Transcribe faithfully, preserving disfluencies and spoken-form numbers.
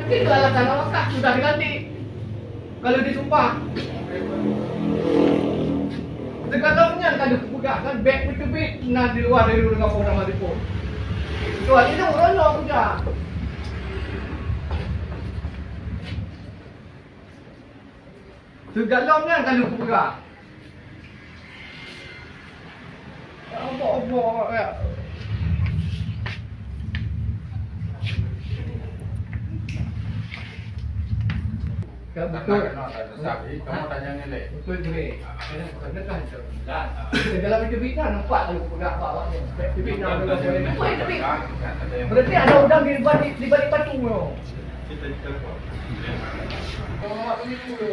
Itu alasan awak sudah diganti. Kalau disumpah. Segalom nyan ka lheueh kupeugah kan, bèk peuteubiet nan di luwa dari ureueng gampông nama Liput. Kecuali nyoe uroe nyoe kuja. Segalom nyan ka lheueh kupeugah. Ya Allah, Allah, ya. Ka beutôi. Beutôi jih. Dalam itu bidang nampak kalau peugah apa awak ni. Itu bidang. Berarti ada udang di balik, di balik batu tu. Kalau awak tu dulu.